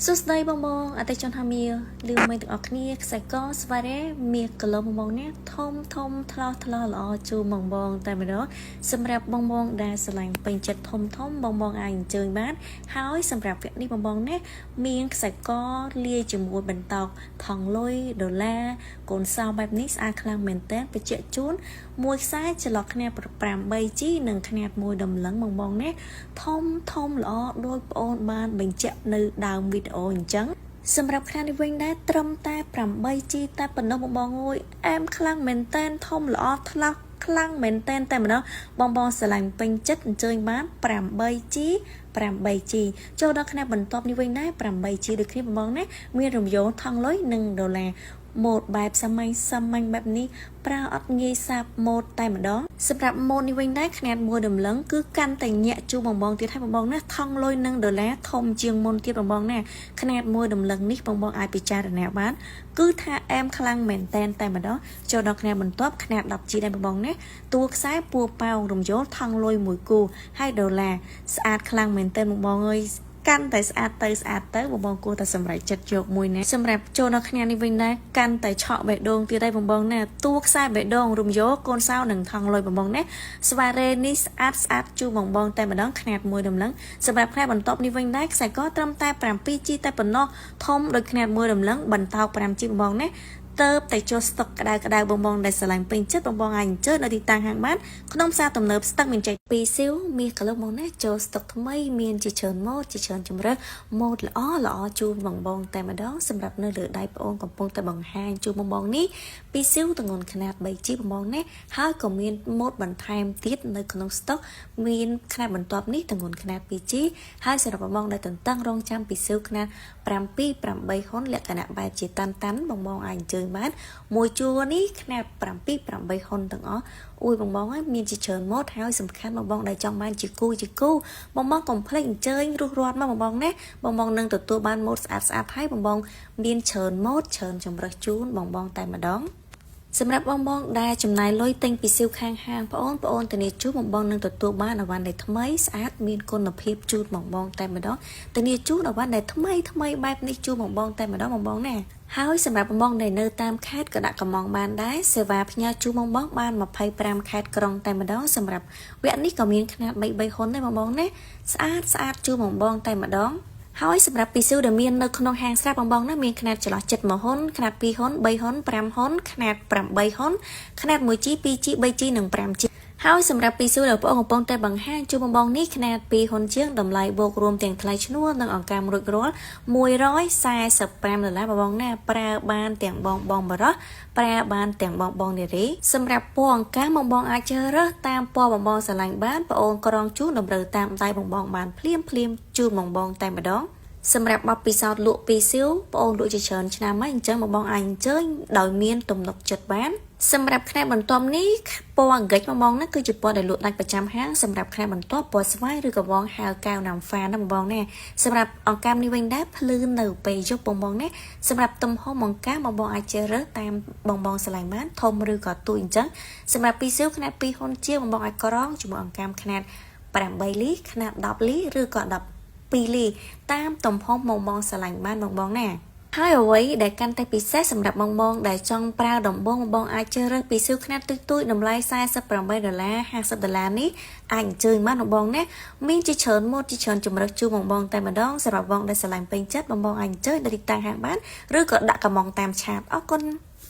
សួស្តីបងបងអតិថិជនហាមៀលឿមិនទាំងអស់គ្នាខ្សែកស្វារ៉េមាសគីឡូបងបងណាធំធំថ្លោះថ្លោះល្អជូនបងបងតែម្ដងសម្រាប់បងបងដែលស្រឡាញ់ពេញចិត្តធំធំបងបងអាចអញ្ជើញបានហើយសម្រាប់វគ្គនេះបងបងណាមានខ្សែកលាយជាមួយបន្តោកថងលុយដុល្លារកូនសោបែបនេះស្អាតខ្លាំងមែនតើបញ្ជាក់ជូនមួយខ្សែចន្លោះគ្នា 8G និងខ្នាតមួយដំឡឹងបងបងណាធំធំល្អដោយប្អូនបានបញ្ជាក់នៅដើមវីដេអូអញ្ចឹងសម្រាប់ខ្នាតនេះវិញដែរត្រឹមតែ 8G តែប៉ុណ្ណោះបងបងអើយអែមខ្លាំងមែនតែនធំល្អថ្លោះខ្លាំងមែនតែនតែម្ដងបងបងស្រឡាញ់ពេញចិត្តអញ្ជើញបាន 8G 8G ចូលដល់ខ្នាតបន្ទាប់នេះវិញដែរ 8G ដូចគ្នាបងបងណាមានរំយោលថងលុយនិងដុល្លារម៉ូតបែបសាមញ្ញសាមញ្ញបែបនេះប្រើអត់ងាយសាបម៉ូតតែម្ដងសម្រាប់ម៉ូតនេះវិញដែរខ្នាតមួយដំឡឹងគឺកាន់តែញាក់ជូរបងបងទៀតហើយបងបងណាថងលុយនិងដុល្លារធំជាងមុនទៀតបងបងណាខ្នាតមួយដំឡឹងនេះបងបងអាចពិចារណាបានគឺថាអែមខ្លាំងមែនតែនតែម្ដងចូលដល់ខ្នាតបន្ទាប់ខ្នាត 10G ដែរបងបងណាតួខ្សែពួរប៉ោងរំយោលថងលុយមួយគូហើយដុល្លារស្អាតខ្លាំងមែនទែនបងបងអើយកាន់តែស្អាតទៅស្អាតទៅបងបងគួរតែសម្រេចចិត្តយកមួយណាសម្រាប់ចូលដល់គ្នានេះវិញដែរកាន់តែឆក់បេះដូងទៀតហើយបងបងណាតួខ្សែបេះដូងរំយោកូនសោនិងថងលុយបងបងណាស្វារ៉េនេះស្អាតស្អាតជូរបងបងតែម្ដងខ្នាតមួយដំឡឹងសម្រាប់ខ្នាតបន្ទាប់នេះវិញដែរខ្សែកត្រឹមតែ 7G តែប៉ុណ្ណោះធំដូចខ្នាតមួយដំឡឹងបន្តោក 5G បងបងណាទៅតែចុះស្តុកក្តៅក្តៅបងបងដែលស្រឡាញ់ពេញចិត្តបងបងអាចអញ្ជើញនៅទីតាំងហាងបានក្នុងផ្សារទំនើបស្ទឹងមានជ័យពីស៊ីវមាសក្លឹបមកណាចូលស្តុកថ្មីមានជាច្រើនម៉ូតជាច្រើនជម្រើសម៉ូតល្អល្អជូនបងបងតែម្ដងសម្រាប់នៅលើដៃប្អូនកំពុងតែបង្ហាញជូនបងបងនេះពីស៊ីវទងន់ខ្នាត 3G បងបងណាហើយក៏មានម៉ូតបន្ថែមទៀតនៅក្នុងស្តុកមានខ្នាតបន្ទាប់នេះទងន់ខ្នាត 2G ហើយសម្រាប់បងបងដែលទន្ទឹងរង់ចាំពីស៊ីវខ្នាត7 8ហ៊ុនលក្ខណៈបែបជាតាន់តាន់បងបងអាចអញ្ជើញបានមួយជួរនេះខ្នាត7 8ហ៊ុនទាំងអស់អួយបងបងហើយមានជាច្រើនម៉ូតហើយសំខាន់បងបងដែលចង់បានជាគូជាគូបងបងកុំភ្លេចអញ្ជើញរុះរាត់មកបងបងណាបងបងនឹងទទួលបានម៉ូតស្អាតស្អាតហើយបងបងមានច្រើនម៉ូតច្រើនជម្រើសជូនបងបងតែម្ដងសម្រាប់បងបងដែលចំណាយលុយទិញពីស៊ីវខាងហាងប្អូនប្អូនធានាជូនបងបងនឹងទទួលបានអីវ៉ាន់ដែលថ្មីស្អាតមានគុណភាពជូនបងបងតែម្ដងធានាជូនអីវ៉ាន់ដែលថ្មីថ្មីបែបនេះជូនបងបងតែម្ដងបងបងណាហើយសម្រាប់បងបងដែលនៅតាមខេត្តក៏ដាក់កំងបានដែរសេវាផ្ញើជូនបងបងបាន25ខេត្តក្រុងតែម្ដងសម្រាប់វគ្គនេះក៏មានខ្នាត3 3ហ៊ុនដែរបងបងណាស្អាតស្អាតជូនបងបងតែម្ដងហើយសម្រាប់ពីស៊ូដែលមាននៅក្នុងហាងស្រាប់បងបងណាមានខ្នាតចន្លោះចិត្ត1ហ៊ុនខ្នាត2ហ៊ុន3ហ៊ុន5ហ៊ុនខ្នាត8ហ៊ុនខ្នាត 1G 2G 3G និង 5G ហើយសម្រាប់ពីស៊ូដែលបងកំពុងតែបង្ហាញជូនបងបងនេះខ្នាត2ហ៊ុនជាងតម្លៃបូករួមទាំងថ្លៃឈ្នួលនិងអង្កាំរួចរាល់145ដុល្លារបងបងណាប្រើបានទាំងបងបងបរោះប្រើបានទាំងបងបងនារីសម្រាប់ពណ៌អង្កាំបងបងអាចជ្រើសរើសតាមពណ៌បងបងស្រឡាញ់បានប្អូនក្រងជូនតម្រូវតាមដៃបងបងបានភ្លាមភ្លាមជូនបងបងតែម្ដងសម្រាប់បទពិសោធន៍លក់ពីស៊ីវប្អូនលក់ជាច្រើនឆ្នាំហើយអញ្ចឹងបងបងអាចអញ្ជើញដោយមានទំនុកចិត្តបានសម្រាប់ខ្នាតបន្ទាប់នេះពណ៌អង្កិចបងបងណាគឺជាពណ៌ដែលលក់ដាច់ប្រចាំហាងសម្រាប់ខ្នាតបន្ទាប់ពណ៌ស្វាយឬក៏វងហៅកែវណាំហ្វាណាបងបងណាសម្រាប់អង្កាំនេះវិញដែរភ្លឺនៅពេលយប់បងបងណាសម្រាប់ទំហំអង្កាំបងបងអាចជ្រើសរើសតាមបងបងស្រឡាញ់បានធំឬក៏ទូចអញ្ចឹងសម្រាប់ពីស៊ីវខ្នាត2ហ៊ុនជាងបងបងអាចក្រងជាមួយអង្កាំខ្នាត8លីខ្នាត10លីឬក៏12លីតាមទំហំបងបងស្រឡាញ់បានបងបងណាហើយអ្វីដែលកាន់តែពិសេសសម្រាប់បងបងដែលចង់ប្រើដំបងបងអាចជ្រើសរើសពីស៊ូខ្នាតទូចទូចតម្លៃ48ដុល្លារ50ដុល្លារនេះអាចអញ្ជើញបានបងបងណាមានជាច្រើនម៉ូតជាច្រើនជម្រើសជូនបងបងតែម្ដងសម្រាប់បងដែលស្រឡាញ់ពេញចិត្តបងបងអាចអញ្ជើញដល់ទីតាំងហាងបានឬក៏ដាក់កំងតាម chat អរគុណ។